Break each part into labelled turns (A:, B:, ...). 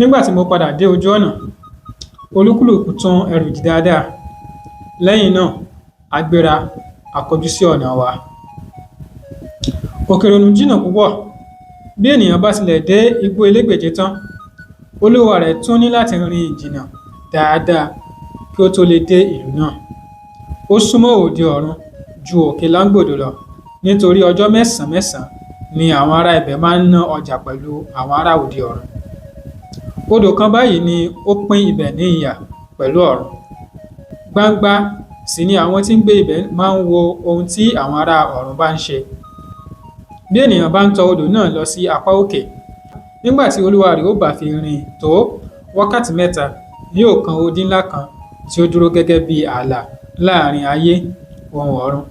A: Nígbà tí mo padà dé ojú ọ̀nà, olúkúlùkù tún ẹrù dì dáadáa. Lẹ́yìn náà, a gbéra, a kọjú sí ọ̀nà wa. Òkè Ìrònú jìnnà púpọ̀. Bí ènìyàn bá tilẹ̀ dé igbó Elégbèje tán, olúwa rẹ̀ tún ní láti rìn jìnnà dáadáa kí ó tó lè dé ìlú náà. Ó súnmọ́ òde ọ̀run ju òkè Láńgbòdo lọ, nítorí ọjọ́ mẹ́sàn-án mẹ́sàn-án ni àwọn ará ibẹ̀ máa ń ná ọjà pẹ̀lú àwọn ará òde ọ̀run. Odò kan báyìí ni ó pín ibẹ̀ ní ìyà pẹ̀lú ọ̀run. Gbangba sì ni àwọn tí ń gbé ibẹ̀ máa ń wo ohun tí àwọn ará ọ̀run bá ń ṣe. Bí ènìyàn bá ń tọ odò náà lọ sí apá òkè, nígbà tí olúwa rẹ̀ ó bá fi rìn tó wákàtí 3, yóò kan odi ńlá kan tí ó dúró gẹ́gẹ́ bí ààlà láàrin ayé òun ọ̀run.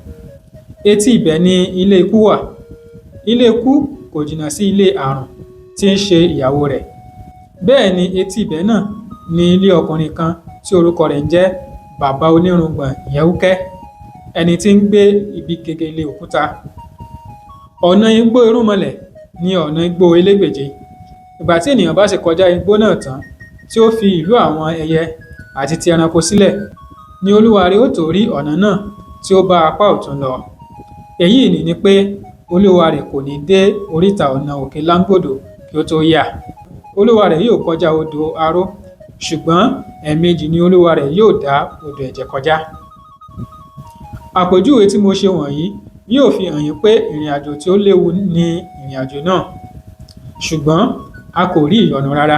A: Etí ibẹ̀ ni ilé ikú wà. Ilé ikú kò jìnnà sí ilé àrùn tí ń ṣe ìyàwó rẹ̀. Bẹ́ẹ̀ ni etí ibẹ̀ náà ni ilé ọkùnrin kan tí orúkọ rẹ̀ ń jẹ́ Bàbá Onírùngbọ̀n Yẹhúkẹ́, ẹni tí ń gbé ibi gegele òkúta. Ọ̀nà igbó irúnmọlẹ̀ ni ọ̀nà igbó Elégbèje. Ìgbà tí ènìyàn bá sì kọjá igbó náà tán, tí ó fi ìlú àwọn ẹyẹ àti ti ẹranko sílẹ̀, ni olúwa rẹ̀ ó tó rí ọ̀nà náà tí ó bá apá ọ̀tún lọ. Èyí nì ni pé olúwa rẹ̀ kò ní dé oríta ọ̀nà òkè Láńgbòdo kí ó tó yà. Olúwa rẹ̀ yóò kọjá odò Aró, ṣùgbọ́n ẹ̀ẹ̀mejì ni olúwa rẹ̀ yóò dá odò ẹ̀jẹ̀ kọjá. Àpèjúwe tí mo ṣe wọ̀nyí yóò fi hàn yín pé ìrìnàjò tí ó léwu ni ìrìnàjò náà. Ṣùgbọ́n a kò rí ìyọnu rárá.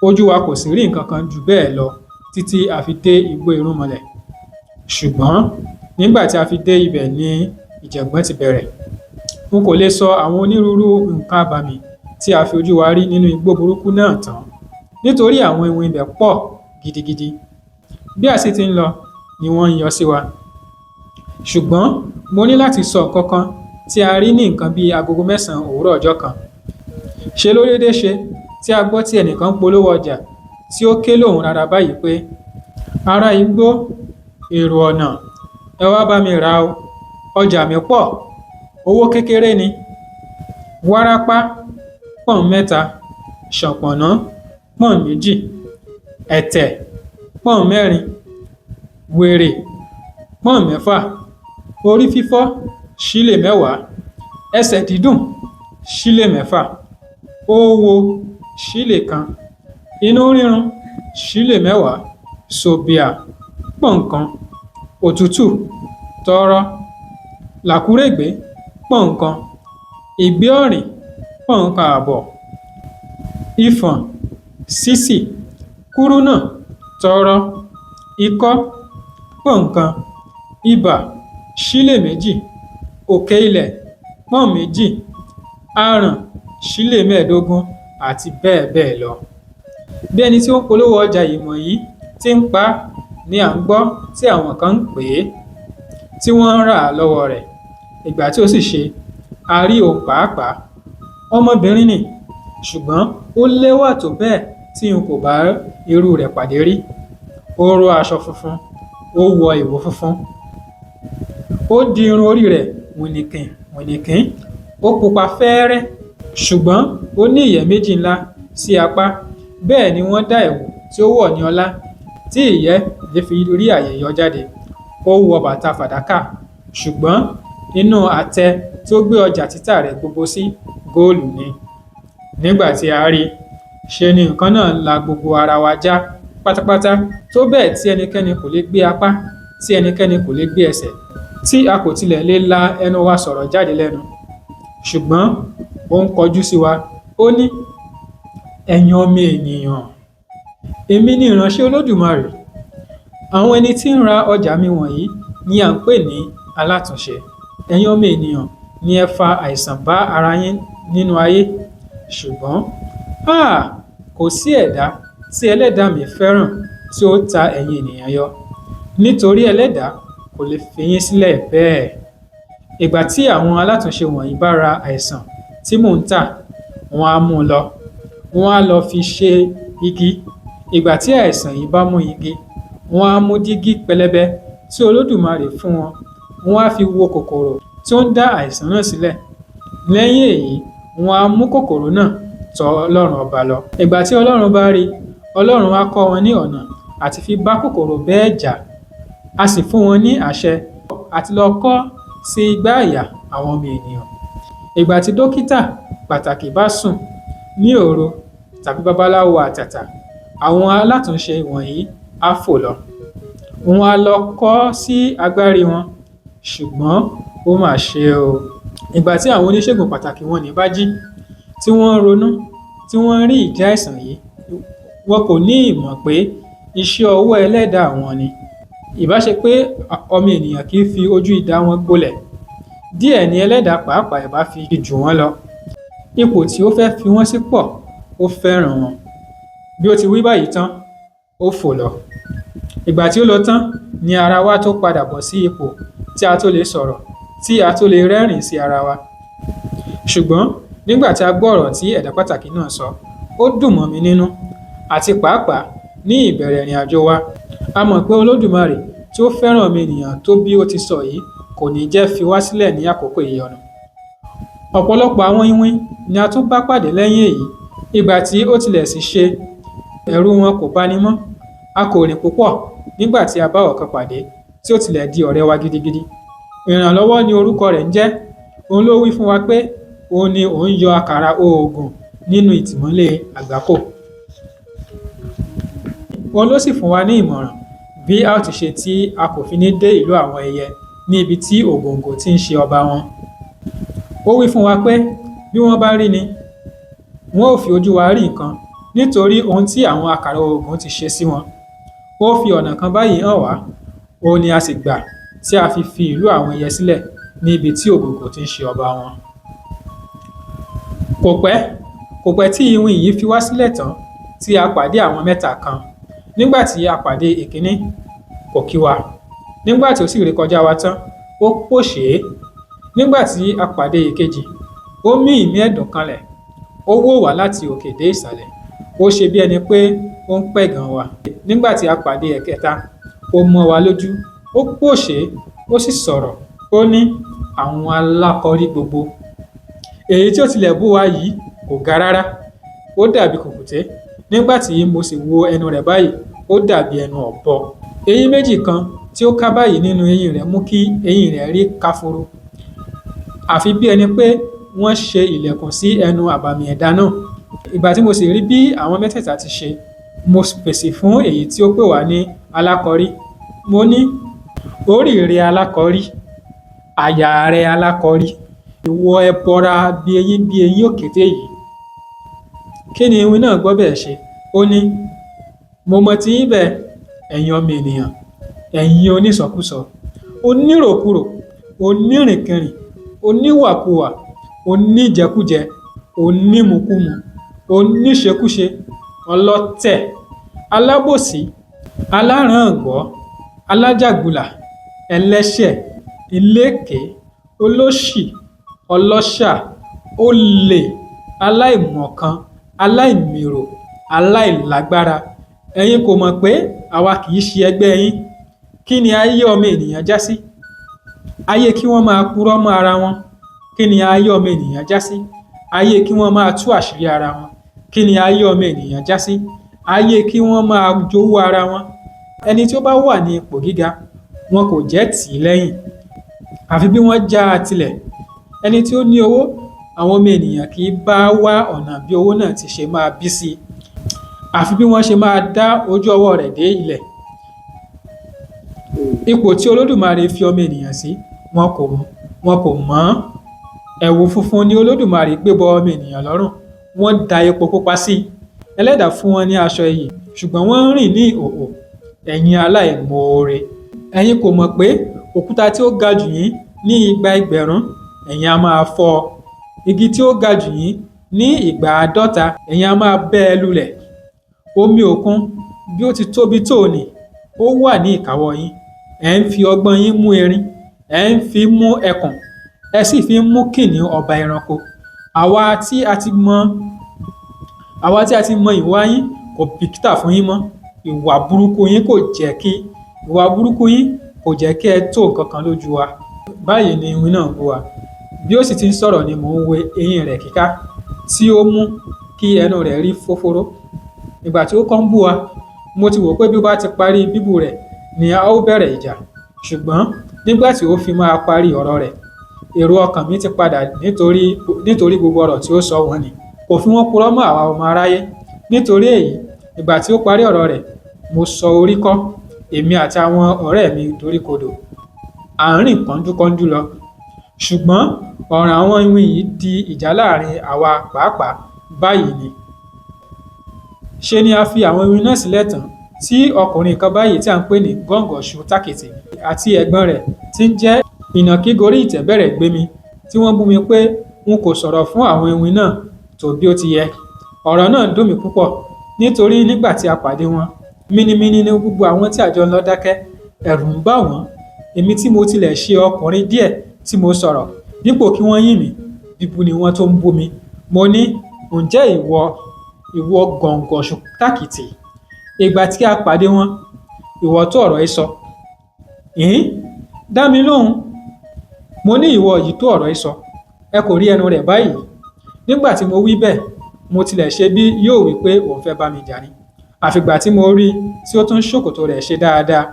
A: Ojú wa kò sì rí nǹkan kan jù bẹ́ẹ̀ lọ títí a fi dé igbó irúnmọlẹ̀. Ṣùgbọ́n nígbà tí a fi dé ibẹ̀ ni ìjàngbọ̀n ti bẹ̀rẹ̀. N kò lè sọ àwọn onírúurú nǹkan abàmì tí a fi ojú wa rí nínú igbó burúkú náà tán, nítorí àwọn iwin ibẹ̀ pọ̀ gidigidi. Bí a sì ti ń lọ ni wọ́n ń yọ sí wa. Ṣùgbọ́n mo ní láti sọ nǹkan kan tí a rí ní nǹkan bí agogo 9 òwúrọ̀ ọjọ́ kan. Ṣe ló dédé ṣe tí a gbọ́ tí ẹnìkan ń polówó ọjà tí ó ké lóhùn rara báyìí pé, ará igbó, èrò ọ̀nà, ẹ wá bá mi rà o, ọjà mi pọ̀, owó kékeré ni. Wárápá pọ́n 3, ṣànpọ̀nná pọ́n 2, ẹ̀tẹ̀ pọ́n 4, wèrè pọ́n 6, orí fífọ́ ṣílè 10, ẹsẹ̀ dídùn ṣílè 6, oówo ṣílè 1, inú rírun ṣílè 10, sòbìà pọ́n 1, òtútù tọ́rọ́, làkúrègbé pọ́n 1, ìgbẹ́ ọ̀rìn pọ́n 1.5, ifọ̀n sísì, kúrúnà tọ́rọ́, ikọ́ pọ́n 1, ibà ṣílè 2, òkè ilẹ̀ pọ́n 2, aràn ṣílè 15 àti bẹ́ẹ̀ bẹ́ẹ̀ lọ. Bí ẹni tí ó ń polówó ọjà ìmọ̀ yìí ti ń pa á ni à ń gbọ́ tí àwọn kan ń pè é, tí wọ́n ń rà á lọ́wọ́ rẹ̀. Ìgbà tí ó sì ṣe, a rí òun pàápàá. Ọmọbìnrin ni, ṣùgbọ́n ó lẹ́wà tó bẹ́ẹ̀ tí n kò bá irú rẹ̀ pàdé rí. Ó ró aṣọ funfun, ó wọ ìwọ̀ funfun. Ó di irun orí rẹ̀ wìnìkìn wìnìkín, ó pupa fẹ́ẹ́rẹ́, ṣùgbọ́n ó ní ìyẹ́ méjì ńlá sí apá. Bẹ́ẹ̀ ni wọ́n dá ẹ̀wù tí ó wọ̀ ní ọlá, tí ìyẹ́ lè fi rí àyè yọ jáde. Ó wọ bàtà fàdákà, ṣùgbọ́n inú àtẹ tí ó gbé ọjà títà rẹ̀ gbogbo sí góòlù ni. Nígbà tí a rí i, ṣe ni nǹkan náà la gbogbo ara wa já pátápátá tó bẹ́ẹ̀ tí ẹnikẹ́ni kò lè gbé apá, tí ẹnikẹ́ni kò lè gbé ẹsẹ̀, tí a kò tilẹ̀ lè la ẹnu wa sọ̀rọ̀ jáde lẹ́nu. Ṣùgbọ́n ó ń kọjú sí wa, ó ní, ẹ̀yin ọmọ ènìyàn, èmi ni ìránṣẹ́ Olódùmarè. Àwọn ẹni tí ń ra ọjà mi wọ̀nyí ni à ń pè ní alátúnṣe. Ẹ̀yin ọmọ ènìyàn ni ẹ fa àìsàn bá ara yín nínú ayé. Ṣùgbọ́n, háà, kò sí ẹ̀dá tí ẹlẹ́dàá mi fẹ́ràn tí ó ta ẹ̀yin ènìyàn yọ, nítorí ẹlẹ́dàá kò lè fi yín sílẹ̀ bẹ́ẹ̀. Ìgbà tí àwọn alátúnṣe wọ̀nyí bá ra àìsàn tí mò ń tà, wọ́n á mú un lọ, wọ́n á lọ fi ṣe igi. Ìgbà tí àìsàn yìí bá mú igi, wọ́n á mú dígí pẹlẹbẹ tí Olódùmarè fún wọn, wọ́n á fi wo kòkòrò tí ó ń dá àìsàn náà sílẹ̀. Lẹ́yìn èyí, wọ́n á mú kòkòrò náà, tọ Ọlọ́run ọba lọ. Ìgbà tí Ọlọ́run bá rí, Ọlọ́run á kọ́ wọn ní ọ̀nà àti fi bá kòkòrò bẹ́ẹ̀ jà, a sì fún wọn ní àṣẹ àti lọ kọ́ sí igbá àyà àwọn ọmọ ènìyàn. Ìgbà tí dókítà pàtàkì bá sùn ní òru tàbí babaláwo àtàtà, àwọn alátúnṣe wọ̀nyí á fò lọ. Wọn á lọ kọ́ sí agbárí wọn, ṣùgbọ́n ó mà ṣe o. Ìgbà tí àwọn oníṣègùn pàtàkì wọ̀nnì bá jí, tí wọ́n ń ronú, tí wọ́n ń rí ìdí àìsàn yìí, wọn kò ní ìmọ̀ pé iṣẹ́ ọwọ́ ẹlẹ́dàá wọn ni. Ìbá ṣe pé ọmọ ènìyàn kì í fi ojú idà wọn gbolẹ̀, díẹ̀ ni ẹlẹ́dàá pàápàá ìbá fi jù wọ́n lọ. Ipò tí ó fẹ́ fi wọ́n sí pọ̀, ó fẹ́ràn wọn. Bí ó ti wí báyìí tán, ó fò lọ. Ìgbà tí ó lọ tán ni ara wa tó padà bọ̀ sí ipò tí a tó lè sọ̀rọ̀, tí a tó lè rẹ́rìn-ín sí ara wa. Ṣùgbọ́n nígbà tí a gbọ́ ọ̀rọ̀ tí ẹ̀dá pàtàkì náà sọ, ó dùn mọ́ mi nínú, àti pàápàá ní ìbẹ̀rẹ̀ ìrìnàjò wa. A mọ̀ pé Olódùmarè tí ó fẹ́ràn ọmọ ènìyàn tó bí ó ti sọ yìí kò ní jẹ́ fi wá sílẹ̀ ní àkókò ìyọnu. Ọ̀pọ̀lọpọ̀ àwọn iwin ni a tún bá pàdé lẹ́yìn èyí. Ìgbà tí ó tilẹ̀ sì ṣe, ẹ̀rù wọn kò bani mọ́. A kò rìn púpọ̀ nígbà tí a bá ọ̀kan pàdé tí ó tilẹ̀ di ọ̀rẹ́ wa gidigidi. Ìrànlọ́wọ́ ni orúkọ rẹ̀ ń jẹ́. Òun ló wí fún wa pé òun ni òun yọ àkàrà oògùn nínú ìtìmọ́lé àgbákò. Òun ló sì fún wa ní ìmọ̀ràn bí a ó ti ṣe tí a kò fi ní dé ìlú àwọn ẹyẹ ní ibi tí Ògòǹgò ti ń ṣe ọba wọn. Ó wí fún wa pé bí wọ́n bá rí ni, wọn ó fi ojú wa rí nǹkan nítorí ohun tí àwọn àkàrà oògùn ti ṣe sí wọn. Ó fi ọ̀nà kan báyìí hàn wá, òun ni a sì gbà tí a fi fi ìlú àwọn ẹyẹ sílẹ̀ ní ibi tí Ògòǹgò ti ń ṣe ọba wọn. Kò pẹ́, kò pẹ́ tí iwin yìí fi wá sílẹ̀ tán tí a pàdé àwọn mẹ́ta kan. Nígbà tí a pàdé ìkíní, kò kí wa. Nígbà tí ó sì rékọjá wa tán, ó pòṣé. Nígbà tí a pàdé ìkejì, ó mí ìmí ẹ̀dùn kanlẹ̀, ó wò wá láti òkè dé ìsàlẹ̀, ó ṣe bí ẹni pé ó ń pẹ̀gàn wa. Nígbà tí a pàdé ẹ̀kẹta, ó mọ́ wa lójú, ó pòṣé, ó sì sọ̀rọ̀, ó ní àwọn alákọ̀rí gbogbo. Èyí tí ó tilẹ̀ bú wa yìí kò ga rárá, ó dàbí kùkùté. Nígbà tí mo sì wo ẹnu rẹ̀ báyìí, ó dàbí ẹnu ọ̀bọ. Eyín méjì kan tí ó ká báyìí nínú eyín rẹ̀ mú kí eyín rẹ̀ rí kafuru. Àfi bí ẹni pé wọ́n ṣe ìlẹ̀kùn sí ẹnu àbàmì ẹ̀dá náà. Ìgbà tí mo sì rí bí àwọn mẹ́tẹ̀ẹ̀ta ti ṣe, mo fèsì fún èyí tí ó pè wá ní alákọ̀rí. Mo ní, orí rẹ alákọ̀rí, àyà rẹ alákọ̀rí, ìwọ ẹbọra bí eyín òkété yìí. Kí ni iwin náà gbọ́ bẹ́ẹ̀ ṣe? Ó ní, mo mọ tiyín bẹ́ẹ̀, ẹ̀yin ọmọ ènìyàn, ẹ̀yin onísọkúsọ, oníròkurò, onírìnkìrìn, oníwàkuwà, oníjẹkújẹ, onímukúmu, oníṣekúṣe, ọlọ́tẹ̀, alábòsí, aláràǹgbọ́, alájàgbulà, ẹlẹ́ṣẹ̀, elékèé, olóṣì, ọlọ́ṣà, olè, aláìmọ̀kan, aláìmèrò, aláìlágbára. Ẹ̀yin kò mọ̀ pé àwa kì í ṣe ẹgbẹ́ yín. Kí ni ayé ọmọ ènìyàn já sí? Ayé kí wọ́n máa purọ́ mọ́ ara wọn. Kí ni ayé ọmọ ènìyàn já sí? Ayé kí wọ́n máa tú àṣírí ara wọn. Kí ni ayé ọmọ ènìyàn já sí? Ayé kí wọ́n máa jowú ara wọn. Ẹni tí ó bá wà ní ipò gíga, wọn kò jẹ́ tì í lẹ́yìn. Àfi bí wọ́n já a tilẹ̀. Ẹni tí ó ní owó, àwọn ọmọ ènìyàn kì í bá wá ọ̀nà bí owó náà ti ṣe máa bí sí i. Àfi bí wọ́n ṣe máa dá ojú ọwọ́ rẹ̀ dé ilẹ̀. Ipò tí Olódùmarè fi ọmọ ènìyàn sí, wọn kò mọ̀. Ẹ̀wù funfun ni Olódùmarè gbé bọ ọmọ ènìyàn lọ́rùn, wọ́n da epo pupa sí i. Ẹlẹ́dàá fún wọn ní aṣọ iyì, ṣùgbọ́n wọ́n ń rìn ní ìhòhò. Ẹ̀yin aláìmoore. Ẹ̀yin kò mọ̀ pé òkúta tí ó ga jù yín ní igba ẹgbẹ̀rún, ẹ̀yin a máa fọ́ ọ. Igi tí ó ga jù yín ní ìgbà àádọ́ta, ẹ̀yin a máa bẹ́ ẹ lulẹ̀. Omi òkun bí ó ti tóbi tó nì, ó wà ní ìkáwọ́ yín. Ẹ̀ ń fi ọgbọ́n yín mú erin, ẹ̀ ń fi mú ẹkùn, ẹ sì fi ń mú kìnnìún ọba ẹranko. Àwa tí a ti mọ ìwà yín kò bìkítà fún yín mọ́. Ìwà burúkú yín kò jẹ́ kí ẹ tó nǹkan kan lójú wa. Báyìí ni iwin náà bú wa. Bí ó sì ti ń sọ̀rọ̀ ni mò ń wo eyín rẹ̀ kíká tí ó mú Kí ẹnu rẹ̀ rí fófóró. Ìgbà tí ó kọ́ ń bú wa, mo ti wò pé bí ó bá ti parí bíbú rẹ̀ ni a ó bẹ̀rẹ̀ ìjà. Ṣùgbọ́n nígbà tí ó fi máa parí ọ̀rọ̀ rẹ̀, èrò ọkàn mi ti padà nítorí gbogbo ọ̀rọ̀ tí ó sọ wọ́n ni. Kò fi wọ́n purọ́ mọ́ àwa ọmọ aráyé. Nítorí èyí, ìgbà tí ó parí ọ̀rọ̀ rẹ̀, mo sọ orí kọ́, èmi àti àwọn ọ̀rẹ́ mi doríkodò. À ń rìn kọ́ńdúkọ́ńdú lọ. Ṣùgbọ́n ọ̀ràn àwọn iwin yìí di ìjà láàrin àwa pàápàá báyìí ni. Ṣe ni a fi àwọn iwin náà sílẹ̀ tán tí ọkùnrin kan báyìí tí à ń pè ní Gọ́ngọ̀ṣù Tákìtì àti ẹ̀gbọ́n rẹ̀ tí ń jẹ́ Ìnàkí gorí ìtẹ́ bẹ̀rẹ̀ gbé mi, tí wọ́n bú mi pé n kò sọ̀rọ̀ fún àwọn iwin náà tó bí ó ti yẹ. Ọ̀rọ̀ náà dùn mí púpọ̀ nítorí nígbà tí a pàdé wọn, mínímíní ní gbogbo àwọn tí àjọ ń lọ dákẹ́, ẹ̀rù ń bà wọ́n. Èmi tí mo tilẹ̀ ṣe ọkùnrin díẹ̀ tí mo sọ̀rọ̀, dípò kí wọ́n yìn mí, bíbú ni wọ́n tó ń bú mi. Mo ní, ǹjẹ́ ìwọ Gọ̀ǹgọ̀ṣù Tákìtì, ìgbà tí a pàdé wọn, ìwọ tó ọ̀rọ̀ yìí sọ. Hín, dá mi lóhùn. Mo ní ìwọ yìí tó ọ̀rọ̀ yìí sọ. Ẹ kò rí ẹnu rẹ̀ báyìí. Nígbà tí mo wí bẹ́ẹ̀, mo tilẹ̀ ṣe bí yóò wí pé òun fẹ́ bá mi jà ni. Àfìgbà tí mo rí tí ó tún ṣòkòtò rẹ̀ ṣe dáadáa,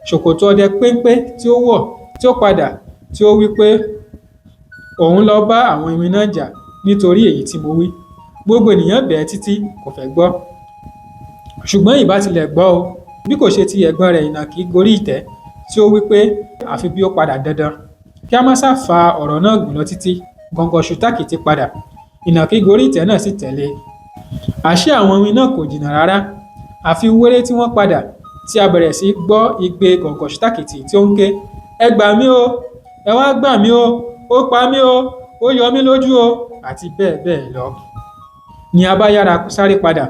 A: ṣòkòtò ọdẹ péńpé tí ó wọ̀, tí ó padà, tí ó wí pé òun lọ bá àwọn iwin náà jà nítorí èyí tí mo wí. Gbogbo ènìyàn bẹ̀ ẹ́ títí kò fẹ́ gbọ́. Ṣùgbọ́n ìbá tilẹ̀ gbọ́ o, bí kò ṣe ti ẹ̀gbọ́n rẹ̀ Ìnàkí gorí ìtẹ́ tí ó wí pé àfi bí ó padà dandan. Kí a má sá fa ọ̀rọ̀ náà gùn lọ títí, Gọ̀ǹgọ̀ṣù Tákìtì padà. Ìnàkí gorí ìtẹ́ náà sì tẹ̀lé. Àṣé àwọn iwin náà kò jìnnà rárá. Àfi wéré tí wọ́n padà tí a bẹ̀rẹ̀ sí gbọ́ igbe Gọ̀ǹgọ̀ṣù Tákìtì tí ó ń ké. Ẹ gbà mí o, ẹ wá gbà mí o, ó pa mí o, ó yọ mí lójú o, àti bẹ́ẹ̀ bẹ́ẹ̀ lọ. Ni a bá yára sáré padà.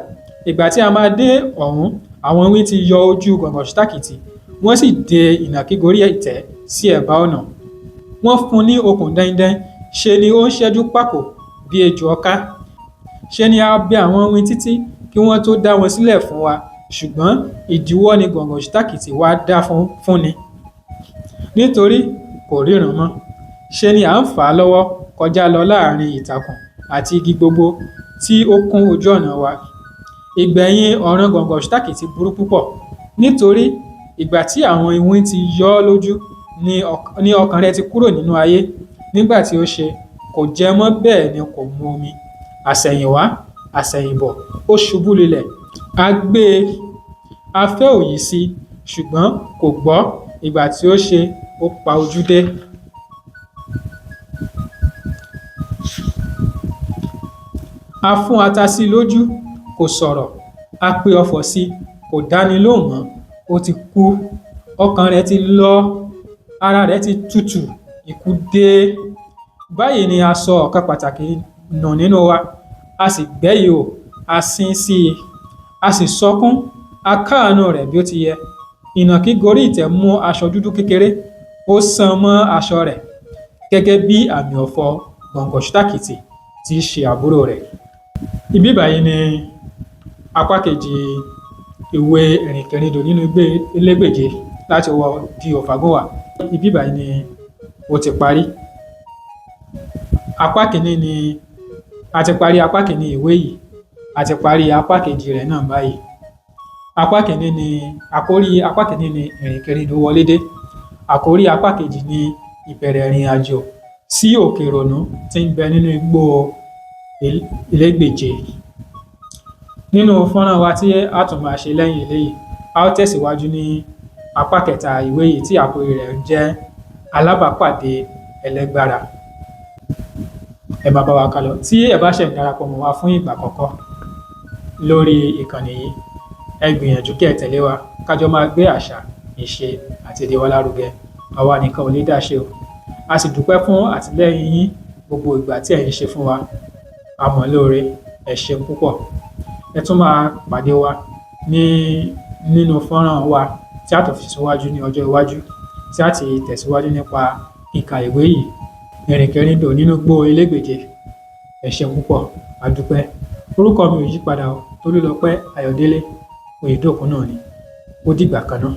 A: Ìgbà tí a máa dé ọ̀hún, àwọn iwin ti yọ ojú Gọ̀ǹgọ̀ṣù Tákìtì, wọ́n sì de Ìnàkí gorí ìtẹ́ sí ẹ̀bá ọ̀nà. Wọ́n fún un ní okùn daindain, ṣe ni ó ń ṣẹ́jú pákò bí ejò ọká. Ṣe ni a bẹ àwọn iwin títí kí wọ́n tó dá wọn sílẹ̀ fún wa, ṣùgbọ́n ìdíwọ́ ni Gọ̀ǹgọ̀ṣù Tákìtì wá dá fúnni. Nítorí kò ríran mọ́. Ṣe ni à ń fà á lọ́wọ́ kọjá lọ láàrin ìtàkùn àti igi gbogbo tí ó kún ojú ọ̀nà wa. Ìgbẹ̀yìn ọ̀ràn Gọ̀ǹgọ̀ṣù Tákìtì burú púpọ̀ nítorí ìgbà tí àwọn iwin ti yọ ọ́ lójú ní ọkàn rẹ̀ ti kúrò nínú ayé. Nígbà tí ó ṣe, kò jẹ mọ́ bẹ́ẹ̀ ni kò mu omi. Àsẹ̀yìnwá, àsẹ̀yìnbọ̀, ó ṣubú lulẹ̀. A gbé e, a fẹ́ òyì sí i, ṣùgbọ́n kò gbọ́. Ìgbà tí ó ṣe, ó pa ojú dé. A fún ata sí i lójú, kò sọ̀rọ̀. A pe ọfọ̀ sí i, kò dáni lóhùn mọ́. Ó ti kú. Ọkàn rẹ̀ ti lọ. Ara rẹ̀ ti tutù. Ikú dé. Báyìí ni a sọ ọ̀kan pàtàkì nù nínú wa. A sì gbẹ́ ihò, a sin sí i, a sì sọkún, a káàánú rẹ̀ bí ó ti yẹ. Ìnàkí gorí ìtẹ́ mú aṣọ dúdú kékeré, ó san mọ́ aṣọ rẹ̀ gẹ́gẹ́ bí àmì ọ̀fọ̀ Gọ̀ǹgọ̀ṣù Tákìtì tí í ṣe àbúrò rẹ̀. Ibí báyìí ni apá kejì ìwé ìrìnkèrindò nínú igbó Elégbèje láti ọwọ́ D.O. Fágúnwà. Ibí báyìí ni ó ti parí. Apá kìíní ni a ti parí apá kìíní ìwé yìí, a ti parí apá kejì rẹ̀ náà báyìí. Apá kìíní ni àkórí apá kìíní ni ìrìnkèrindò wọlé dé. Àkórí apá kejì ni ìbẹ̀rẹ̀ ìrìnàjò sí òkè ìrònú tí ń bẹ nínú igbó Elégbèje. Nínú fọ́nrán wa tí a tún máa ṣe lẹ́yìn eléyìí, a ó tẹ̀síwájú ní apá kẹta ìwé yìí tí àkórí rẹ̀ ń jẹ́ Alábàápàdé Ẹlẹ́gbára. Ẹ máa bá wa kálọ. Tí ẹ bá ṣẹ̀ ń darapọ̀ mọ́ wa fún ìgbà àkọ́kọ́ lórí ìkànnì yìí, ẹ gbìyànjú kí ẹ tẹ̀lé wa ká jọ máa gbé àṣà, ìṣe àti èdè wa lárugẹ. Àwa nìkan ò lè dá ṣe o. A sì dúpẹ́ fún àtìlẹ́yìn yín gbogbo ìgbà tí ẹ̀ ń ṣe fún wa. A mọ̀ lóore, ẹ ṣeun púpọ̀. Ẹ tún máa pàdé wa ní nínú fọ́nrán wa tí a tún fi síwájú ní ọjọ́ iwájú tí a ti tẹ̀síwájú nípa kíka ìwé yìí, Ìrìnkèrindò nínú igbó Elégbèje. Ẹ ṣeun púpọ̀, a dúpẹ́. Orúkọ mi ò yí padà o, Tolúlọpẹ́ Ayọ̀délé Oyèdòkun náà ni. Ó dìgbà kan náà.